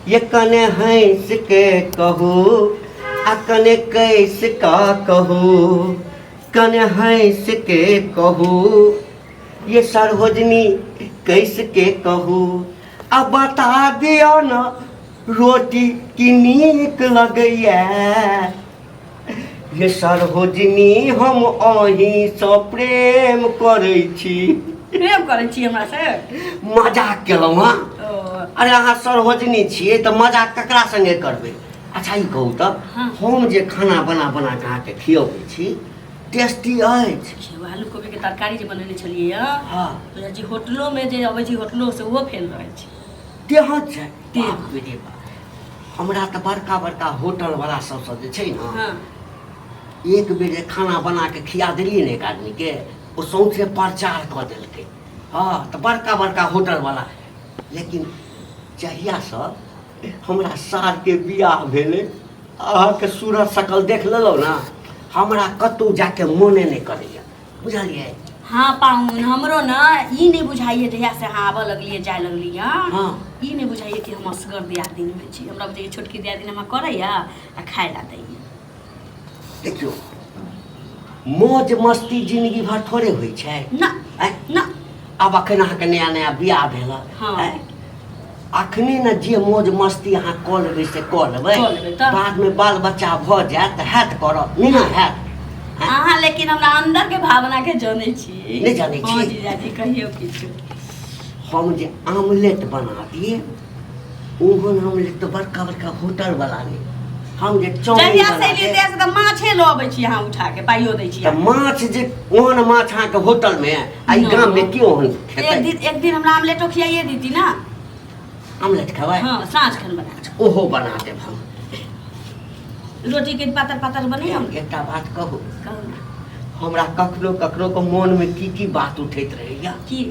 ये कने हंस के कहू आ कने कैस का कहू, कने हंस के कहू ये सरोजनी कैस के कहू, आ बता दियो न रोटी की नीक लगैया ये सरोजनी, हम अहीँसँ प्रेम करै छी। प्रेम करै छी हमरा से? मजाक केलहुँ हँ। ओ। अरे अहाँ सरोजनी छियै तऽ मजाक ककरा संगे करबै? अच्छा ई कहू तऽ, हम जे खाना बना बना कऽ अहाँके खियबै छी, टेस्टी अछि? देखियौ, आलू कोबीके तरकारी जे बनेने छलियै यऽ जी, होटलोमे जे अबै छै होटलो से ओहो फेल रहै छै। तेहन छै? तेहन। बाप रे बाप, हमरा तऽ बड़का बड़का होटल वाला सबसँ जे छै ने, एक बेर जे खाना बना के खिया देलियै ने एक आदमीके, ओ सौंसे प्रचार कऽ देलकै। हँ, तऽ बड़का बड़का होटल वाला। लेकिन जहियासँ हमरा सारके बियाह भेलै, अहाँके सूरत शकल देख लेलहुँ ने, हमरा कतहु जाके मोने नहि करैए, बुझलियै? हँ पाहुन, हमरो ने ई नहि बुझाइए, जहियासँ अहाँ आबऽ लगलियै, जाय लगलियै, ई नहि बुझाइए कि हम असगर दियादिनीमे छी। हमरा बुझाइए छोटकी दियादिनी हमरा करैए आ खाय लए दैए। देखियौ, मौज मस्ती जिंदगी भर थोड़े होइ छै। ना। आँय? ना। आब अखन अहाँके नया नया बियाह भेल हँ। आँय? अखने ने जे मौज मस्ती अहाँ कऽ लेबै से कऽ लेबै। कऽ लेबै तऽ? बादमे बाल बच्चा भऽ जायत तऽ हैत करब नहि ने हैत, आँय? अहाँ लेकिन हमरा अंदर के भावना के जनै छी। नहि जनै छी? हँ जीजाजी, कहियौ किछु। हम जे आमलेट बना दिए, ओहन आमलेट तऽ बड़का बड़का होटल वाला नहि। हम जे चाउमीन जहिया से बना एलियै दे तहिया से तऽ माछे लऽ अबै छी अहाँ उठा के, पाइयो दै छी। तऽ माछ जे ओहन माछ अहाँके होटल मे आ ई गाम मे के ओहन खेतै? एक दिन, एक दिन हमरा आमलेटो खियाइए दीती ना। आमलेट खेबै? हँ, साँझ खन बना। ओहो बना देब हम। रोटी के पातर पातर बनैयौ। एकटा बात कहू? कहू ना। हमरा कखनो कखनो के मोन मे की की बात उठैत रहैया। की?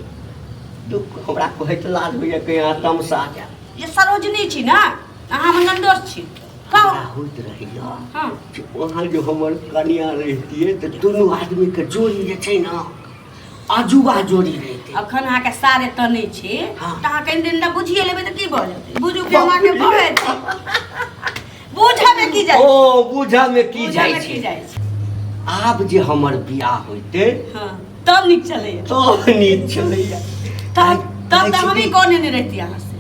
दुख हमरा कहैत लाज होइया, कहीं अहाँ तमसा जायब। ये सरोजनी छी ना, अहाँ हमर ननदोस छी, कहू। हमरा होइत रहैया जे वहाँ जे हमर कनिया रहितियै तऽ दुनू आदमीके जोड़ी जे छै ने, अजूबा जोड़ी रहितै। अखन अहाँके सार एतऽ नहि छै। तऽ अहाँ कनि दिन ने बुझिए लेबै तऽ की भऽ जेतै? बुझू कि हम अहाँके भऽ बुझऽमे की जाइ? ओ बुझऽमे की जाइ बुझऽमे की छै? जाइ छै? आब जे हमर बियाह होइतै, तब नीक चलैया। तब नीक छलैया। तब तब कहै तऽ छी हमही कि कहने नहि रहिती अहाँ से।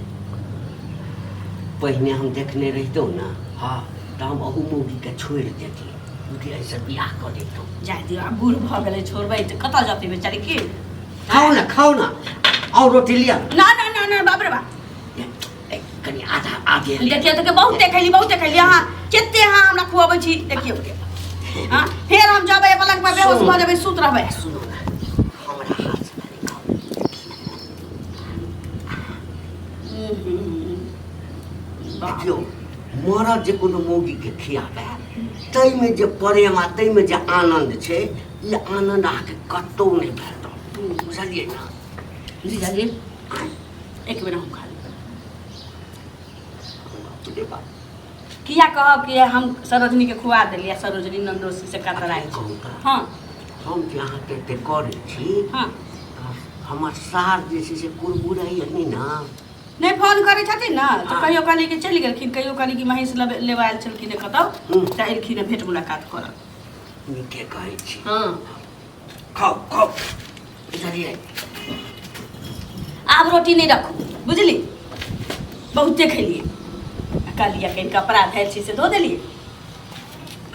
पहिने हम देखने रहितहुँ ने, हँ, तऽ हम अहू मौगीके छोड़ि देतियै, बुझलियै, एहिसँ बियाह कऽ लैतहुँ। जाय दियौ, आब बूढ़ भऽ गेलै, छोड़बै तऽ कतऽ जेतै बेचारी की? खाउ ने, खाउ ने, आओर रोटी लिअ। ना ना ना ना, बाप रे बाप। ए, कनि आधा आधे लिअ। देखियौ तऽ, बहुते खैली, बहुते खैली। अहाँ कते अहाँ हमरा खुअबै छी, देखियौ। हँ, फेर हम जेबै पलंग पर बेहोश भऽ जेबै, सुत रहबै। सुनू ने, हमरा हाथसँ कनि खाउ। देखियौ, मरद जे कोनो मौगीके खियाबै, ताहिमे जे प्रेम आ ताहिमे जे आनन्द छै, ई आनन्द अहाँके कतहु नहि भेटत, बुझलियै ने? जीजाजी, एक बेर हम खा लेबै। बाप रे बाप। किया कहब कि हम सरोजनी के खुआ देलियै, सरोजनी नंदोसी से कतराइ छै। कहू तऽ, हम जे अहाँके एते करै छी, तऽ हमर सार जे छै से कुरबुरैया नहि ने? नहि, फोन करै छथिन ने तऽ कहियो कहली कि चलि गेलखिन, कहियो कहली कि महींस लेबऽ आयल छलखिन हँ कतौ, तऽ एलखिन हँ भेंट मुलाकात करऽ। नीके कहै छी। हँ। खाउ खाउ, बुझलियै? आब रोटी नहि रखू, बुझली? बहुते खेलियै। आ कहलियै कनि कपड़ा धयल छै से धो देलियै।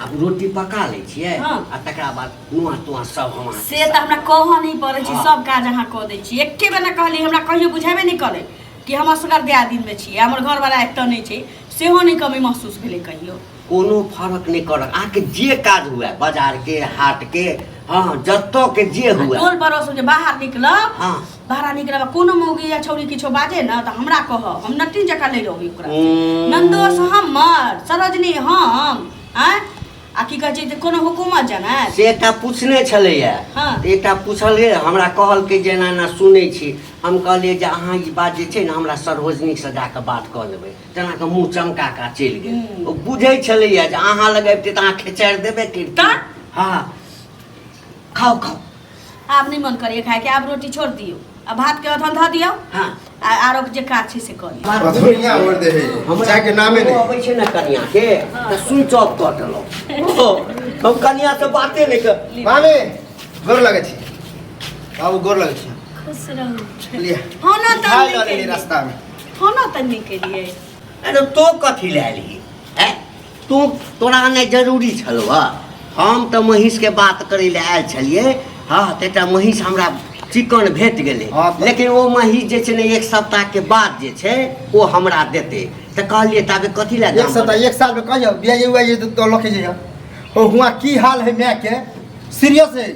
आब रोटी पका लै छियै। आ तकरा बाद नुआ तुआ सब हम अहाँके से तऽ हमरा कहऽ नहि पड़ै छै। सब काज अहाँ कऽ दै छी। एके बेर ने कहली, हमरा कहियो बुझेबे नहि करै कि हम असगर दियादिनमे छी, हमर घरवाला एतऽ नहि छै, सेहो नहि कमी महसूस भेलै कहियो। कोनो फरक नहि करत। अहाँके जे काज हुए, बाजारके, हाटके, हँ, जतऽ के जे हुए। टोल पड़ोस जे बाहर निकलब, बाहर निकलब, कोनो मौगी या छौरी किछो बाजे ने तऽ हमरा कहब, हम नट्टी जकाँ नहि रहबै ओकरा से। नन्दोस हमर, सरोजनी हम, आँय, आ की कहै छै जे कोनो हुकूमत जानत। से एकटा पूछने छलैया। एकटा पूछलियै, हमरा कहलकै जे एना एना सुनै छी। हम कहलियै जे अहाँ ई बात जे छै ने, हमरा सरोजनीसँ जाकऽ बात कऽ लेबै। तेना कऽ मुँह चमका कऽ चलि गेल। ओ बुझै छलैया जे अहाँ लग अबितै तऽ अहाँ खेचारि देबे करितियै। तऽ? हँ, खाउ खाउ। आब नहि मन करैए खायके, आब रोटी छोड़ि दियौ। आ भात के अधन धऽ दियौ। हाँ। आ आरो जे काज छै से कऽ लियौ। धुनिया ओढ़ दे है, हमरा जाके नामे फोनो नहीं। अबै छै ने कनिया के तऽ स्विच ऑफ कऽ देलहुँ। ओ, हम कनिया से बाते नहि कर। मामी गोर लगै छी। बाबू गोर लगै छी। खुश रहू। लिअ। फोनो तऽ मिठाई नहि लऽ लेली केलियै। रास्ता में। फोनो तऽ नहि केलियै। अरे तो कथी लए एलही? ऐं? तू तोरा आनाइ जरूरी छलौ हँ? हम तऽ महीँसके बात करै लए आयल छलियै। हँ, तऽ एकटा महीँस हमरा चिकन भेट गेलै। हँ, तऽ- लेकिन ओ महीँस जे छै ने एक सप्ताहके बाद जे छै ओ हमरा देतै, तऽ कहलियै ताबे कथी लए एक दाम सप्ताह बढ़ेबै? एक साल में कहियो बियाह उआ जे तो लके जइयो। ओ हुआ की हाल है माय के, सीरियस है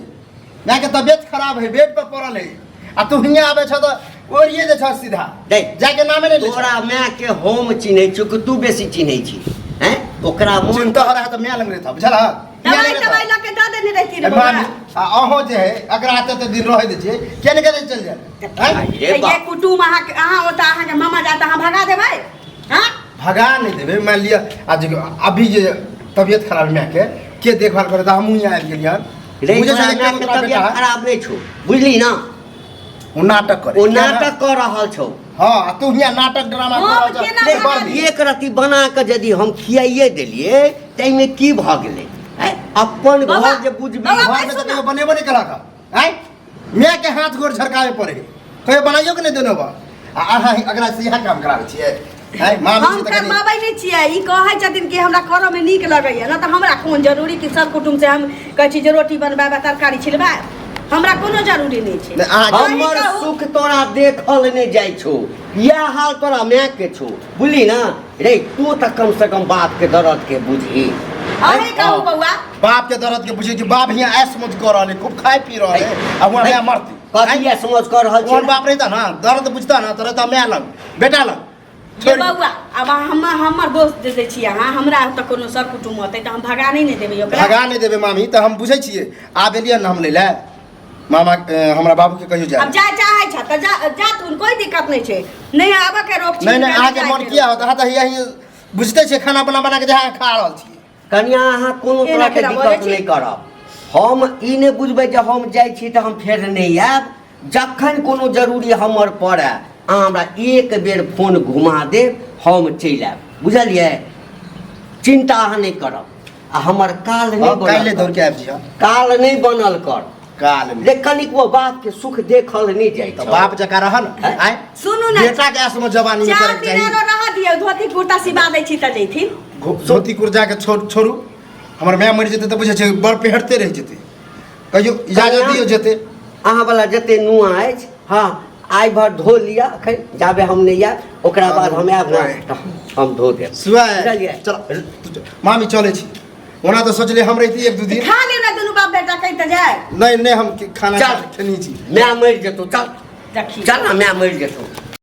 माय के, तबियत खराब है, बेड पर पड़ल है, आ तू हियाँ आबै छ तऽ ओरिये जे छ सीधा। देख, जाके नामे नहीं ले। तोरा माय के हम चिन्है छियौ कि तू बेसी चिन्है छी? हैं, ओकरा मोन चिंता हो रहा है तऽ माय लग रहता, बुझल हँ? दवाई तवाई लऽ के दऽ देने रहती रे बौआ। मामी आ अहों जे है एकरा एते एते दिन रहै दै छियै, किया नहि कहै चलि जाए? आँय? रे तऽ बाप। ये कुटुम अहाँके, अहाँ ओतऽ अहाँके मामा जात, अहाँ भगा देबै? हाँ, भगा नहीं देबै। मान लिअ आज अभी जे तबियत खराब माय के, के देखभाल करे? तऽ हमहूँ यहाँ आबि गेलियै हन। रे बुझै तोरा छै माय के तोरा तबियत बेटा खराब नहि छौ, बुझली ना? ओ नाटक करे। ओ नाटक कऽ रहल छौ। हाँ, आ तू हियाँ नाटक ड्रामा हम कर रहल छौ। केना ले, भगा बड़ दियै? एक रत्ती बना कऽ यदि हम खियाइए देलियै ताहिमे की भऽ गेलै? आँय, अपन बाबा, घर जे बुझबी। बाबा, घर में तऽ कहियो बनेबो नहि केलक हँ। आँय, माय के हाथ गोर झरकावे पड़े है, कहियो बनाइयो के नहि देने बा, आ अहाँ एकरा से इएह काम कराबै छियै? आँय, मामी हम छी तऽ कनि करबाबै नहि छियै। ई कहै छथिन कि हमरा करऽमे नीक लगैया ने, तऽ हमरा कोन जरूरी कि सब कुटुम्ब से हम कहै छी जे रोटी बनबायब आ तरकारी छिलबायब? हमरा कोनो जरूरी नहि छै। नहि, अहाँ हमर अहीं कहू। सुख तोरा देखल नहि जाइ छौ, इएह हाल तोरा माय के छौ, बुझली ना? रे तू तऽ कम से कम बाप के दर्द के बुझही। अहीं कहू बौआ। बाप के दर्द के बुझे कि बाप हियाँ ऐश मौज कऽ रहल है, खूब खाय पी रहल है, आ वहाँ माय मरती। कथी ऐश मौज कऽ रहल ओहन छै? बाप रहिता ना, दर्द बुझता ना, तऽ रहता माय लग, बेटा लग। ये बौआ, आब हम हमर दोस्त जे दै छी अहाँ हमरा, तऽ कोनो सर कुटुम्ब होतै तऽ हम भगा नहि ने देबै ओकरा। भगा नहि देबै मामी, तऽ हम बुझै छियै। आब एलियै ने हम लै लए मामा, हमरा बाबूके कहियो जाय आब जाय चाहै छ तऽ जा, जाथुन, कोइ दिक्कत नहि छै। नहि आबऽ के रोक छी। नहि नहि, अहाँके मन किया होत? अहाँ तऽ हिया हिया बुझते छियै, खाना बना बना के जे अहाँ खा रहल छियै। कनिया, अहाँ कोनो एना तरहके केना बजै दिक्कत छी? नहि करब। हम ई नहि बुझबै जे हम जाइ छी तऽ हम फेर नहि आयब। जखन कोनो जरूरी हमर पड़ए, अहाँ हमरा एक बेर फोन घुमा देब, हम चलि आयब, बुझलियै? चिन्ता अहाँ नहि करब। आ हमर काल नहि हम बनल काल्हि कर। दौड़ के आबि जइअ। काल नहि बनल कर। काल नहि। रे कनिकबो बापके सुख देखल नहि जाइ तऽ छौ। बाप जकाँ रह ने। आँय, सुनू ने, बेटा के ऐसमे जवानी में चार करैके दिन चाही। आरो रह दियौ, धोती कुर्ता सिबा दै छी तऽ जैथिन। धोती कुर्ता के छोड़ू, हमर माय मरि जेतै तऽ बुझै छै बड़ पेहरते रहि जेतै। कहियो इजाजत दियौ जेतै। अहाँ वाला जते नुआ अछि, हँ, आइ भर धो लिअ एखन जाबे हम नहि आयब, ओकरा बाद हम आयब ने तऽ हम धो देब। सुबह बुझलियै? चल मामी, चलै छी। ओना तऽ सोचलियै हम रहिती एक दू दिन। खा लियौ ने दुनू बाप बेटा, कहि तऽ जाय। नहि नहि, हम खाना चल। खेनी छी। माय मरि जेतौ, चल। देखी। चल ने, माय मरि जेतौ।